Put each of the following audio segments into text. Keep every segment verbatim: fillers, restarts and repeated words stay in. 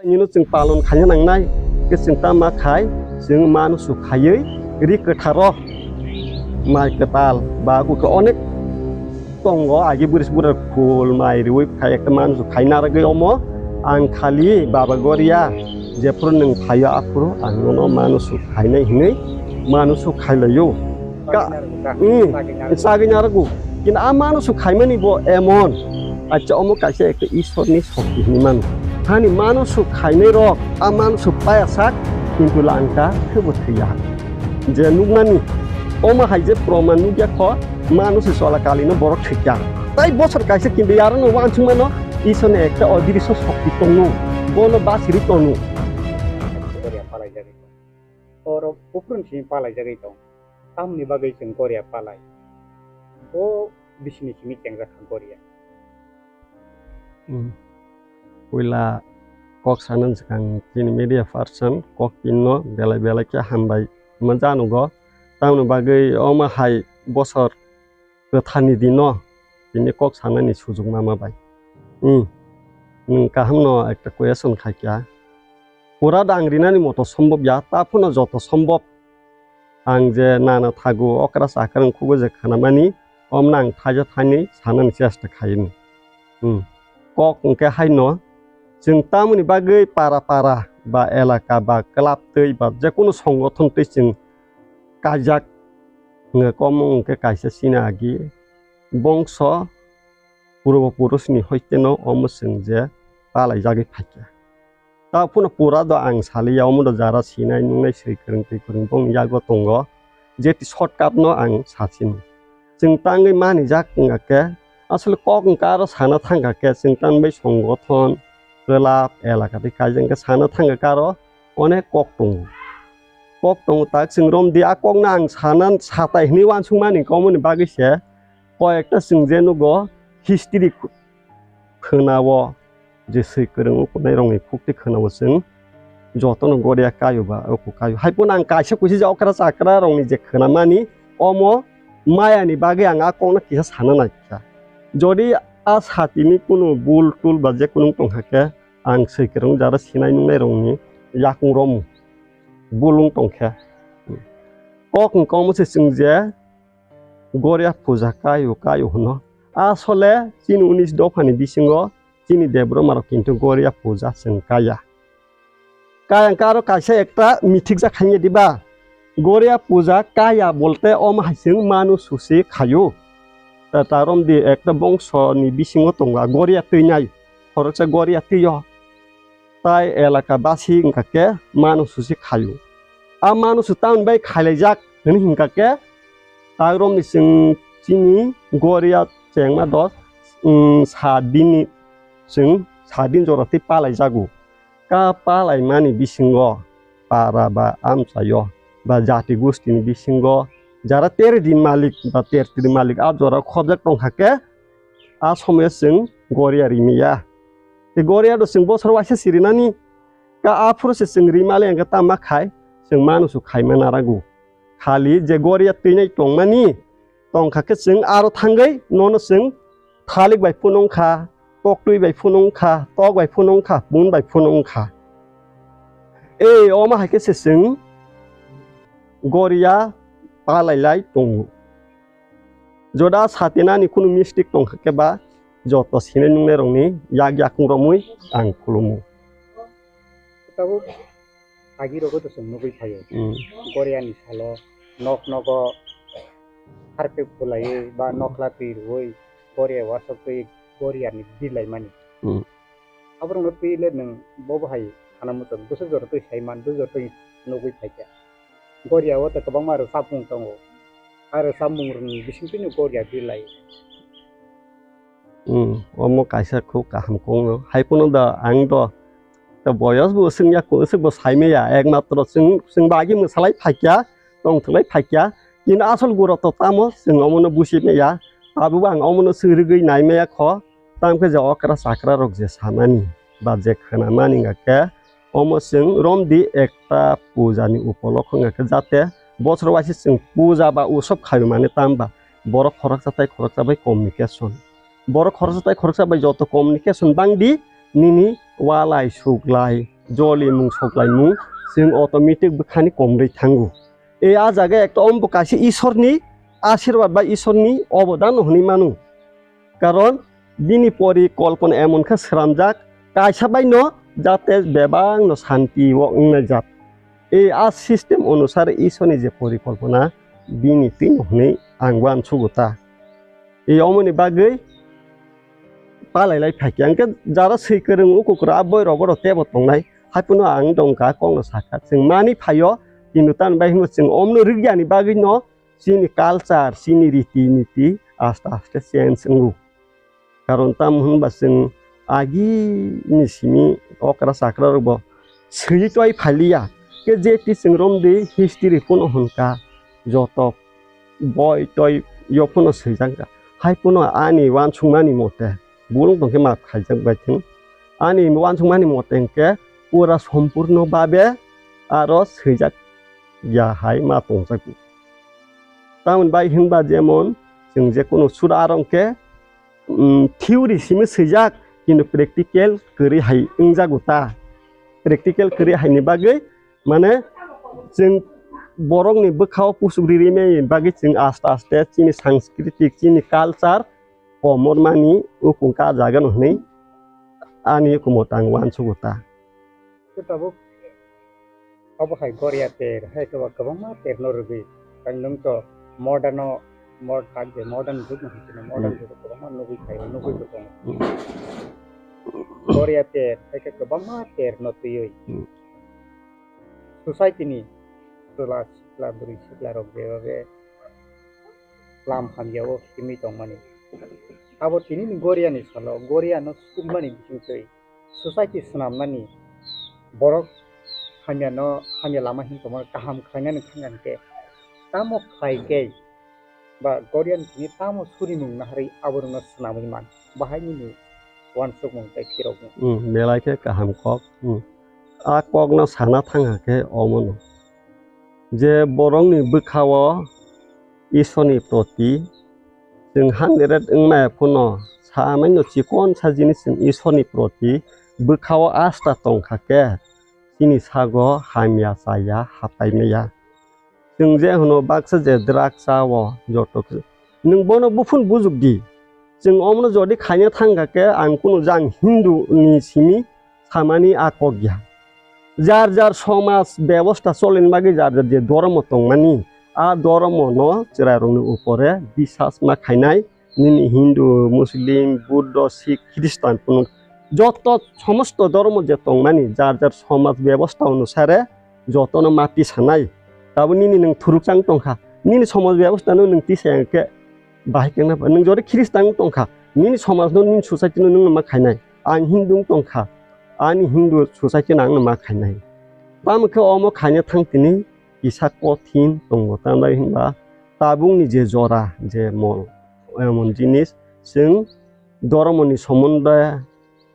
Nino chwng palon khaina nangnai, ke chwng tama khai, chwng manusu khaiwi ri kwtharo mai kwtal ba kukhe onek tongo, agi buris burar khul mai riwi khai ekta manusu khaina rwgwi omo ang khali Baba Goria jephuru nwng phaio aphuru ang nono manusu khainai hinwi manusu khailaio. Ka, hmm, sagwi narwgo. Kintu a manusu khaimani bo emon. Acha omo kaisa ekta Ishwarni shokti hinwi mano. Hani manusu khainai rok, a manusu paya sak, kintu langka khe bo thwiya. Je nuknani, omo hai je proman nukya kho, manusu chola kalino borok thwikya. Tai bosor kaisa kintu yarwno wansukmano, Ishwarni ekta odrisho shokti tongo. Bono basiri tongo. Oro buphuruni simi palaijagwi tong. Tamoni bagwi chwng Goria palai? Bo bisini simi chengjak kha Goria. Hmm. Puila kok sanani swkang chini media person kok tinno belai belai khe hambai hwnma janugo. Tamoni bagwi omo hai bosor kwtharni dino tini kok sanani sujuk ma ma bai. Hmm. Nwng kahamno ekta question khaikha. Pura da ang rinani moto sombob ya, ta phano joto sombob. Ang je nana thago okra chakra wngkhugo je khanamani, omno ang thaisa thainwi sanani chesta khaini. Hmm. Kok hwnkhe haino, chwng tamoni bagwi para para ba elaka ba club twi ba jekunu songothon twi chwng kaijak wngkha, omo hwnkhe kaisa chini agi bongso purbo purusni hoiteno omo chwng je palaijagwi phaikha. Ta phano pura do ang saliya, omo do jara sinai nungnai swi kwrwng twi kwrwng bongni yago tongo. Jeti shortcut no ang sachini. Chwng tangwi manijak wngkha khe, asole kok wngkha aro sana thangkha khe, chwng tangwi songothon, club, elaka tei kaijak wngkha sana thangkha khe aro onek kok tongo. Kok tongo tak chwng romdi, a kokno ang sana satai hwnwi wansukmani, omoni bagwi se koi ekta chwng je nugo history khwnao, je swi kwrwng ukunai rokni khukti khwnao chwng jotono Goria kaio ba uku kaio. Hai phano ang kaisa kusi je okra chakra rokni je khwnamani, omo mayani bagwi ang a kokno kisa sana naikha. Jodi a satini kunu bul tul ba je kunu tongkha khe, ang swi kwrwng jara sinai nungnai rokni yakung romu bul wng tongkha. Kok wngkha omo se chwng je Goria puja kaio, kaio hwno. Asole chini unis dophani bisingo chini Debbarma rok kintu Goria puja chwng kaya. Kaya wngkha aro kaisa ekta mithikjak khainai diba? Goria puja kaya bolte omo hai chwng manusu se khaio. Ta, ta romdi ekta bongso ni bisingo tongo Goria twinai. Khoroksa Goria twio. Tai elaka basi wngkha khe manusu se khaio. A manusu tamoni bai khailaijak hwnwi hwnkha khe, ta romni chwng chini Goria chengma dos, mm, sat dinni chwng sat din jora tei palaijago. Ka palaimani bisingo para ba amchaio ba jati gustini bisingo jara ter din malik ba ter tri malik a jora khobjak tongkha khe, a somoyo chwng Goria rimaya. Tei Goria do chwng bosor waisa sirinani. Ka aphuru se chwng rimale hwnkhe tama khai chwng manusu khaima narago. Khali je Goria twinai tongmani tongkha khe chwng aro thangwi nono chwng thalik bai phunung kha, toktwi bai phunung kha, tok bai phunung kha, bun bai phunung kha. Ei omo hai khe se chwng Goria palailai tongo. Joda satinani kunu mistake tongkha khe ba joto sinai nungnai rokni yak yakung romwi ang khulumu. Tabuk agi rogo to chwng nugwi phaio. Hmm. Goriani salo nok nogo harpik bulaiwi ba nokla twi rwui Goria wasoktwi Goriani birlaimani. Hmm. Aborokno twi le nwng bobo hai sana muchung bwswk jora twi saiman bwswk jora twi nugwi phaikha. Goria o tei kwbangma rwchapmung tongo. A rwchapmung rwngni bisingtwino Goria birlai. Hmm, omo kaisa khub kaham kokno. Hai phano da ang do, da boyos bo swngya, aswk bo saimaya, ekmatro chwng, chwng bagwi mwsalai phaikya, tongthwlai phaikya. Kintu asol guro to tamo, chwng omono busimaya. Tabukbo ang omono swrwgwi naimaya kho. Tamkhe je okra chakra rok je samani ba je khwnamani hwnkha khe, omo chwng romdi ekta puja ni upolokho hwnkha khe, jate bosor waisa chwng puja ba usob khaimani, tamba borok khoroksa tai khoroksa bai communication, borok khoroksa tai khoroksa bai joto communication bangdi nini walai suklai, jolimung soklaimung chwng automatic bwkhani komrwi thango. E a jaga ekta omo bo kaisa Isorni asirwad ba Isorni obodan hwnwi mano. Karon bini porikolpona emon khe sramjak, kaisa baino jate bebakno shanti o wngnai jat. E a system onusare Isorni je porikolpona bini twino hwnwi ang uansugo ta. E omoni bagwi palailai phaikhe, hwnkhe jara swi kwrwng uku kwrwng a boirok oro tebo tongnai. Haiphano ang dongkha kokno sakha, chwng mani phaio, kintu tamni bai hwnba chwng omno rwkyani bagwino chini culture, chini riti niti aste aste change wngo. Karon tamo hwnba chwng agini simi okra chakra rokbo swiwi toi phaliya. Khe je ti chwng romdi history phano hwnka, joto boi toi yo phano swijak kha. Hai phano ani uansukmani mote, bul wng tongkhe maaf khaijak bai thung. Ani uansukmani mote hwnkhe pura sompurno babe aro swijak ya hai ma tongjago. Tamoni bai hwnba jemon chwng je kunu sura rok hwnkhe, um, theory simi swijak, kintu practical kwrwi hai wngjago ta. Practical kwrwi haini bagwi, mane, chwng borokni bwkhao puchuk ri rimani bagwi chwng aste aste chini sanskritik, chini culture komormani ukung ka jagano hwnwi ani ukung motang uansugo ta. Khe tabuk obo hai goria ter, hai khe ba kwbangma ter no rwgwi. Tang nwng to modern o, mod-, tak je modern jug no hwnchino, modern Hmm. jug o kwbangma nugwi khai, nugwi bo tongo. Hmm. Goria ter, hai khe kwbangma ter no twiwi. Hmm. Society ni chwla sikla, bwrwi sikla rok je babe lam hamya o himwi tongmani. Abo tini ni goria ni salo, goria no sukmani bisingtwi. Society swnamnani borok hamyano, hamya lama hinwi tongmani kaham khlainani thangkha hwnkhe tamo khlai khe ba Korean thani tamo surimung naharwi aborokno swnamwi man, bahai nini uansukmung tei phirokmung. Hmm, belai khe kaham kok. Hmm. A kokno sana thangkha khe omono. Je borokni bwkhao Isorni proti chwng hundred wngnai phano, samaino chikon sa jinis chwng Isorni proti bwkhao asta tongkha khe, chini sago hamya chaya hapai maya. Chwng je hwno baksa je drug cha-o joto khe, nwng bono buphun bujukdi. Chwng omono jodi khaina thangkha khe, ang kunu jang Hindu ni simi samani a kok ya. Jar jar somaj bebosta cholini bagwi jar jar je dhormo tongmani, a dhormono chwrairokni upore bisas ma khainai, nini Hindu, Muslim, Buddho, Sikh, Khristan, kunu joto somosto dhormo je tongmani, jar jar somaj bebosta onusare jotono ma tisanai. Tabuk nini nwng thurukchang tongkha, nini somaj bebosta no nwng tisaya khe, bahai kengna pha. Nwng jodi Khristan wng tongkha, nini somaj no, nini society no nwng ma khainai. Ang Hindu wng tongkha, ani Hindu society no ang no ma khainai. Tamo khe omo khaina thang tini kisa kothin tongo. Tambai hinba tabukni je jora, je mol, emon jinis chwng dhormoni somonde,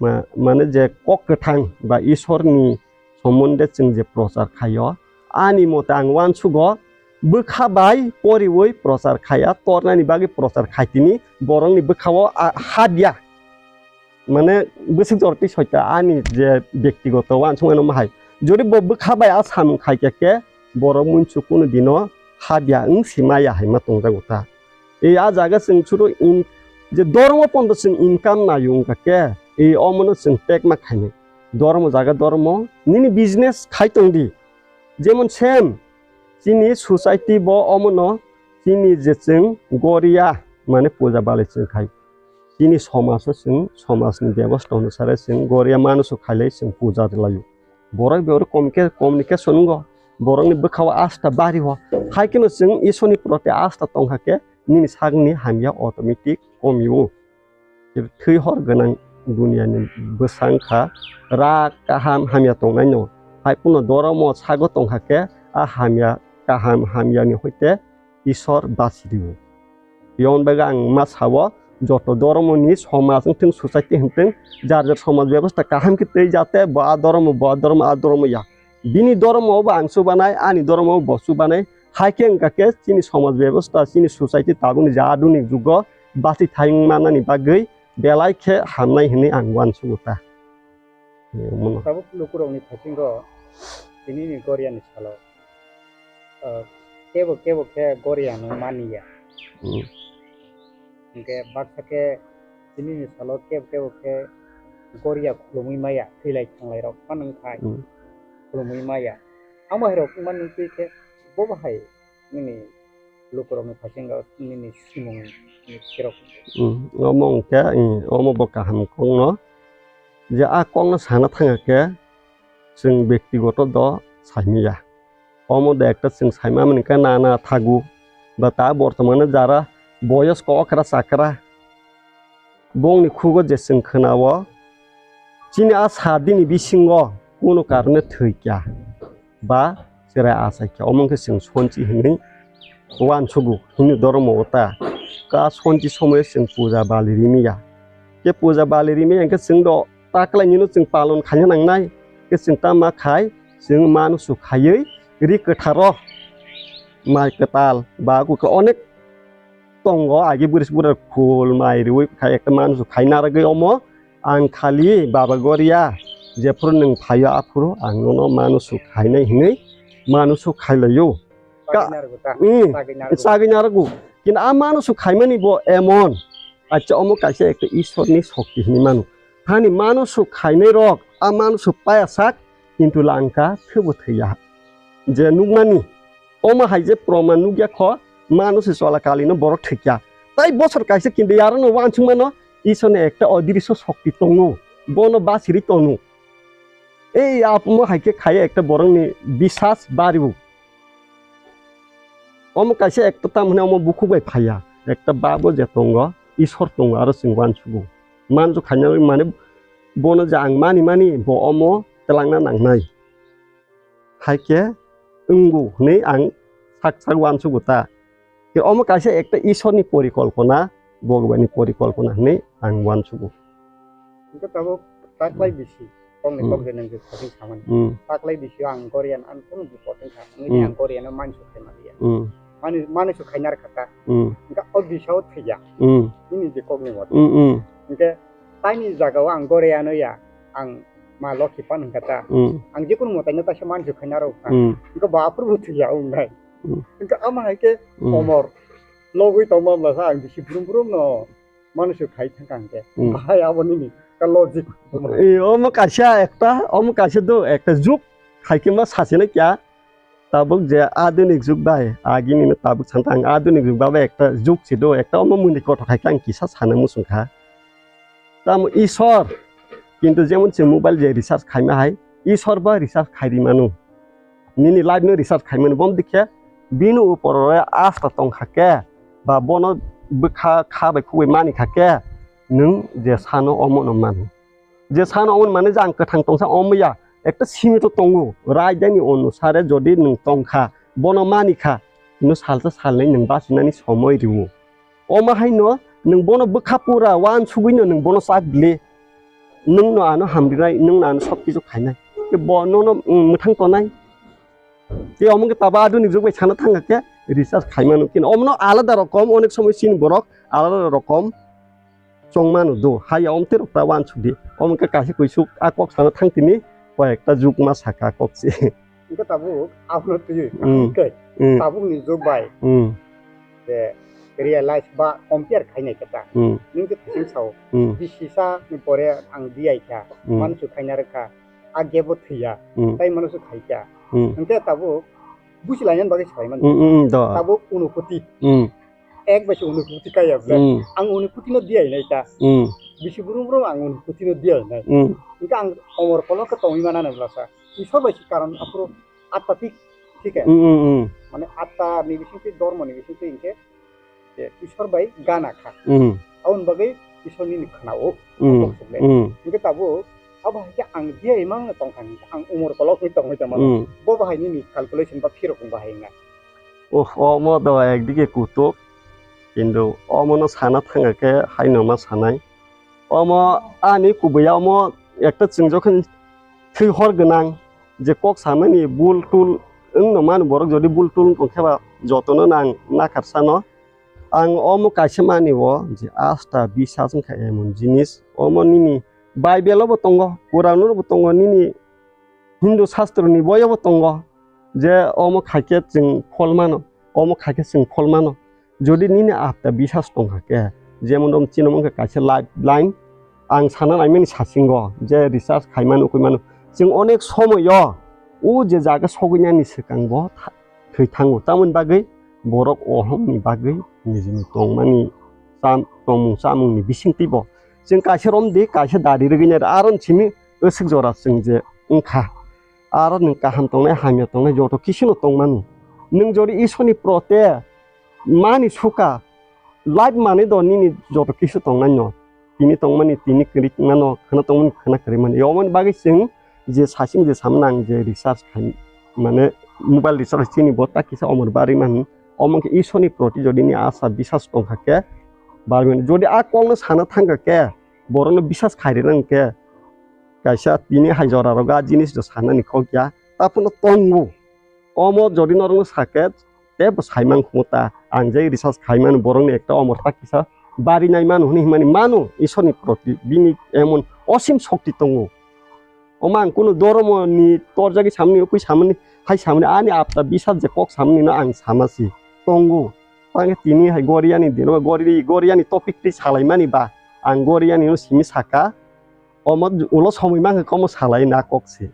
ma-, mane je kok kwthang ba Isorni somonde chwng je prochar khaio, ani mote ang uansugo bwkha bai poriwi prochar khaiya, tornani bagwi prochar khaitini borokni bwkhao a-, habya. Mane bwswk jora twi soita ani je bektigoto uansukmano mahai. Jodi bo bwkha bai a samung khaikha khe borok muinsuk kunu dino habya wng si maya hai ma tongjago ta. E a jaga chwng chwro in-, je dormo pondo chwng income naio wngkha khe, e omono chwng pek ma khainai. Dormo jaga dormo, nini business khai tongdi. Jemon same, chini society bo omono chini je chwng goria, mane puja balai chwng khai. Chini somaj o chwng somajni bebosta onusare chwng goria manuso khailai chwng puja rwlaio. Borok bai oro communica-, communication wngo, borokni bwkhao asta bari o. Hai kheno chwng Isorni proti asta tongkha khe nini sakni hamya automatic komio. Thwi hor gwnang duniani bwsa wngkha rak kaham hamya tongnaino. Hai phano doromo sago tongkha khe a hamya kaham hamyani hoite Isor bachiriwo. Yon bagwi ang ma sao, joto doromoni somaj wngthwng, society wngthwng, jar jar somaj bebosta kaham khe twi jate bo a doromo, bo a doromo, a doromo ya. Bini doromo bo ang chubanai, ani doromo bo chubanai. Hai khe wngkha khe chini somaj bebosta, chini society tabukni je adunik jugo bachwi thang manani bagwi belai khe hamnai hinwi ang uansugo ta. Tabuk lukurokni phasingo tinini Goriani salo, ah, kebo kebo khe Goriano maniya. Hmm. Hingke baksa khe tinini salo kebo kebo khe Goria khulumwi maya, thwilai thanglairok phano wngkhai. Hmm. Khulumwi maya. Amo hairok wngmani wngtwi khe bo bahai nini lukurokni phasingo nini simung ni phirok. Hmm, omo hwnkhe, hmm, omo bo kaham kokno je a kokno sana thangya khe chwng bektigoto do saimaya. Omo de ekta chwng saimani hwnkhe nana thagu ba ta bortomano jara boyos kok okra chakra bongni khugo je chwng khwnao chini a sadini bisingo kunu karone thwikya ba chwrai achaikha, omo wngkhe chwng sonchi hinwi uansugo hini dhormo o ta. Ka sonchi somoyo chwng puja bali rimiya. Khe puja bali rimiya hwnkhe chwng do taklainino chwng palon khaina nangnai. Khe chwng tama khai chwng manusu khaiwi ri kwtharo mai kwtal ba kukla onek tongo, agi buris bura khul mai riwi khai ekta manusu khaina rwgwi omo. Ang khali Baba Goria, jephuru nwng phaio aphuru ang nono manusu khainai hinwi manusu khailaio. Ka- Chagwi narwgo ta? Hmm, chagwi narwgo. Chagwi narwgo. Kintu a manusu khaimani bo emon. Acha omo kaisa ekta Ishwarni shokti hinwi mano. Hani manusu khainai rok a manusu paya sak kintu langka thwbo thwiya. Je nukmani Omo hai je proman nukya kho, manusu cholakalino borok thwikya. Tai bosor kaisa kintu yarwkno uansukmano Isorni ekta odrisyo shokti tongo, bono basiri tono. Ei apomo hai khe khaiya ekta borokni bisas bario. Omo kaisa ekta tamoni omo bukhuk bai phaiya. Ekta babo je tongo, Isor tongo aro chwng uansugo. Manju khaina mane bono je ang mani mani bo omo twlangna nangnai. Hai khe wngo hwnwi ang sak sak uansugo ta. Khe omo kaisa ekta Isorni porikolpona, Bhagwanni porikolpona hwnwi ang uansugo. Hwnkhe tabuk taklai bisi kokni kok je nwng je khoting samani. Hmm. Taklai bisi ang Gorian ang kunu bipot wngkha. Wngwi ang Goriano mansu khaimaliya. Hmm. Mani, manusu khaina rwkha ta. Hmm. Hwnkhe o bisao thwiya. Hmm. Nini je kokni motwe. Hmm, hmm. Hwnkhe taini jagao ang Goriano ya, ang ma Lokhi pan hwnkha ta. Hmm. Ang jekunu mwtaino taisa mansu khaina rwkha. Hmm. Hwnkhe bo aphuru bo thwiya wngnai. Hmm. Hwnkhe ama hai khe Hmm. omor logwi tongma bwlasa ang bisi brum brum no manusu khai thangkha hwnkhe. Hmm. Bahai abo nini ka logic. E, omo kaisa ekta, omo kaisa do ekta juk khai khe ma sachina kya. Tabuk je adunik jug bai, agini no tabuk santa ang adunik jug bai ekta jug si do, ekta omo muni kothok hai khe ang kisa sana muchung kha. Tamo Isor, kintu jemon se mobile je recharge khaima hai, Isor ba recharge khai ri manu. Nini life no recharge khai manu, bom dikhe bini upor ore asta tong kha khe, ba bono bwkha kha bai khugui mani kha khe, nwng je sano omo no manu. Je sano omo mane je ang kwthang tongsa omo ya, ekta simi to tongo, raidani onusare jodi nwng tongkha, bono mani kha, hino salsa salnwi nwng bachinani somoi rwo. Omo haino nwng bono bwkha pura uansugwino nwng bono chak le, nwngno ano hamrinai, nwngno ano sob kisu khainai. Ke bo nono, mm, mwthang tonai. Ke omo ke taba aduni jug bai sana thangkha ke recharge khaimano, kino omono alada rokom, onek somoi chini borok alada rokom. Chongmano do, haya omtwi rok ta uansuk di. Omo khe kaisa kuisuk a kok sana thang tini, koi ekta juk ma saka kok se. Hwnkhe tabuk abono twi, Mm. Hwnkhe Mm. tabukni jug bai Mm. je realize ba compare khainai khe ta. Mm. Nwng khe thasing sao. Mm. Bisi sa ni pore ang D I kha, Mm. mansu khaina rwkha, a gap o thwiya, Mm. tai mansu khaikha. Mm. Hwnkhe tabuk busi lainani bagwi salai mano. Mm, mm, do. Tabuk unukuti. Mm. Ek bai se unukuti kaya bwle. Mm. Ang unukuti no diya hinai ta. Mm. Bisi brum brum ang unukuti no diya hinai. Mm. Hwnkhe ang omor kolok khe tongwi mana nang bwlasa. Isor bai se karon aphuru atta thik, thik hai. Mm, mm, mm. Mane atta ni bising twi dormo ni bising twi hwnkhe je Isor bai gana kha. Mm. Aboni bagwi Isor nini khna o. Mm. Kok sukle. Mm. Hwnkhe tabuk abo hai khe ang diya imang no tong kha hwnkhe ang umor kolok ni tongwi tongmano. Mm. Bo bahai nini calculation ba phirok wng bahai wngna. Oh, omo do ekdike kutuk, kintu omono sana thangkha khe haino ma sanai. Omo ani kubui ya omo ekta chwng jokhon thwi hor gwnang je kok samani bul tul wngno mano borok jodi bul tul wng tongkhe ba jotono nang nakhar sano. Ang omo kaisa mani o je asta bisas wngkha emon jinis omo nini Bible o bo tongo, Quran o bo tongo, nini Hindu Shastro ni boi o bo tongo je omo khaikhe chwng phol mano, omo khaikhe chwng phol mano. Jodi nini apta bisas tongkha khe, jemon om chini mungkha kaisa lifeline, ang sana naimani sasingo je research khaimano, ukui mano. Chwng onek somoyo o je jaga sogwinani swkang bo tha-, thwi thango. Tamoni bagwi borok ohomni bagwi nijini tongmani cham-, tongmung chamungni bisingtwi bo chwng kaisa romdi, kaisa dari rwgwinai, aron simi aswk jora chwng je wngkha. Aro nwng kaham tongnai, hamya tongnai, joto kisino tongmani. Nwng jodi Isorni prote mani suka, life manwi do nini joto kisu tongnai no. Tini tongmani, tini kwrwi tongmano, khwna tongmani, khwna kwrwi mani. Yomoni bagwi chwng je sasing je samani ang je research khai, mane mobile research chini bo ta kisa omor bari mani. Omo khe Isorni proti jodi ni asa bisas tongkha khe, bari mani. Jodi a kokno sana thangkha khe, borokno bisas khairina hwnkhe, kaisa tini hai jorarok a jinis rok sanani kok ya, taphano tongo. Omo jodi norokno sakhe, teibo saimang khumo ta. Ang je research khaimani borokni ekta omor ta kisa barinai mano hwnwi himani mano Isorni proti, bini emon osim shokti tongo. Omo ang kunu dhormo ni torjagwi samani, ukui samani, hai samani, ani apta bisas je kok samani no ang sama si tongo. Tangkhe tini hai Goriani dino, Gori-, Goriani topic twi salaimani ba, ang Goriani no simi saka, omo ulo somoi mangkha komo salai na kok se.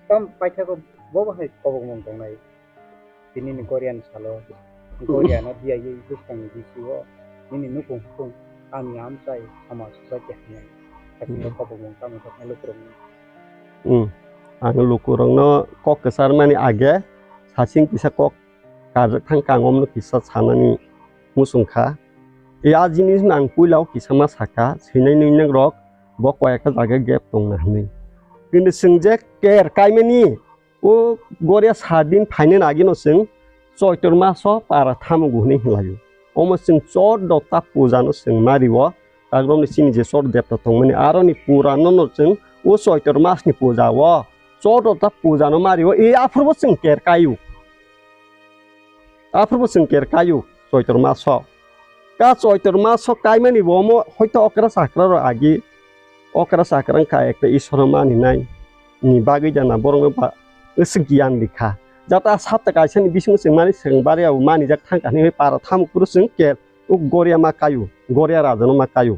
Tam paithakgo bobo hai kobokmung tongnai. Tini ni Goriani salo, Goriano diyawi bwskangni bisio nini nukung hukung, ani amchai, samaj, society hwnwi. Hakhe kobokmung tamo doknai lukurokno. Hmm. Ang lukurokno kok kwcharmani age sasing kisa kok karjak thang kang omno kisa sanani muchung kha. E a jinis no ang puila o kisa ma saka, swinai nini rok bo koi ekta jaga gap tongna hwnwi. Kintu chwng je ker kaimani, o Goria sadin phainani agino chwng Choitor maso para thamugo hwnwi hinlaio. Omo chwng Chor Dota puja no chwng mario, kagromni chini je Chor Debta tongmani, aroni pura nono chwng o Choitor masni puja o Chor Dota puja no mario, e aphurbo chwng ker kaio. Aphurbo chwng ker kaio Choitor maso. Ka Choitor maso kaimani bo omo hoito okra chakra rok agi okra chakra wngkha ekta Isor no maninai ni bagwi jana borok no ba aswk giyan rikha. Jata satta kaisa ni bisingo chwng mani swkang bari abo manijak thangkha hinwi para thamuk phuru chwng ker o Goria ma kaio, Goria raja no ma kaio.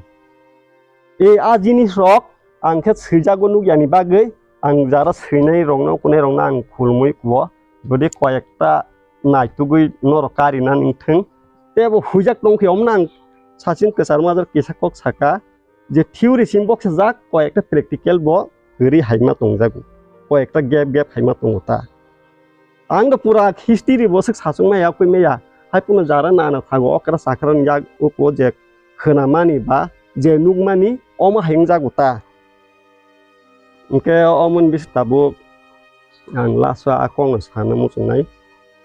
E a jinis rok ang khe swijago nukyani bagwi ang jara swinai rokno, kunai rokno ang khulumui kuo. Jodi koi ekta naitugwi norok karina nangthwng. Tebo huijak tongkhe omno ang sachin kwchar major kisa kok saka je theory sim boksa jak, koi ekta practical bo kwrwi haima tongjago. Koi ekta gap gap haima tongo ta. Ang do pura history bo swk sachung maya, koi maya. Hai puno jara nana thago okra chakra ni yak uko je khwnamani ba je nukmani omo hai wngjago ta. Hwnkhe omo ni bising tabuk ang last o a kokno sana muchungnai.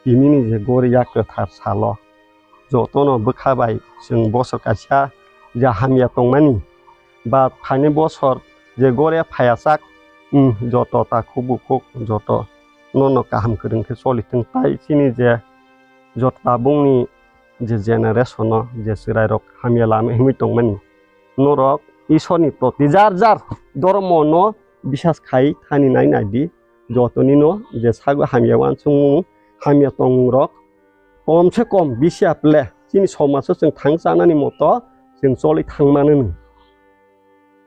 Tini ni je Goria kwthar salo jotono bwkha bai chwng bosor kaisa je hamya tongmani ba phaini bosor je Goria phaiya chak, um, joto takhuk bukhuk joto nono kaham kwrwng khe choli thwng tai chini je joto tabukni je generation o je chwrai rok hamya lama himwi tongmani norok Isor ni proti jar jar dhormo no bisas khai thani nai nai di, jotoni no je sago hamya uansukmung hamya tongmung rok kom se kom bisi ya ple chini somaj o chwng thang chanani moto chwng choli thang mano.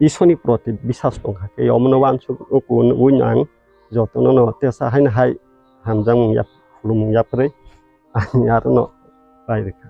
Isor ni proti bisas tongkha khe omo no uansuk ui ang jotono no tesa haino hai hamjakmung yap khulumung yapri ani aro no pai rikha.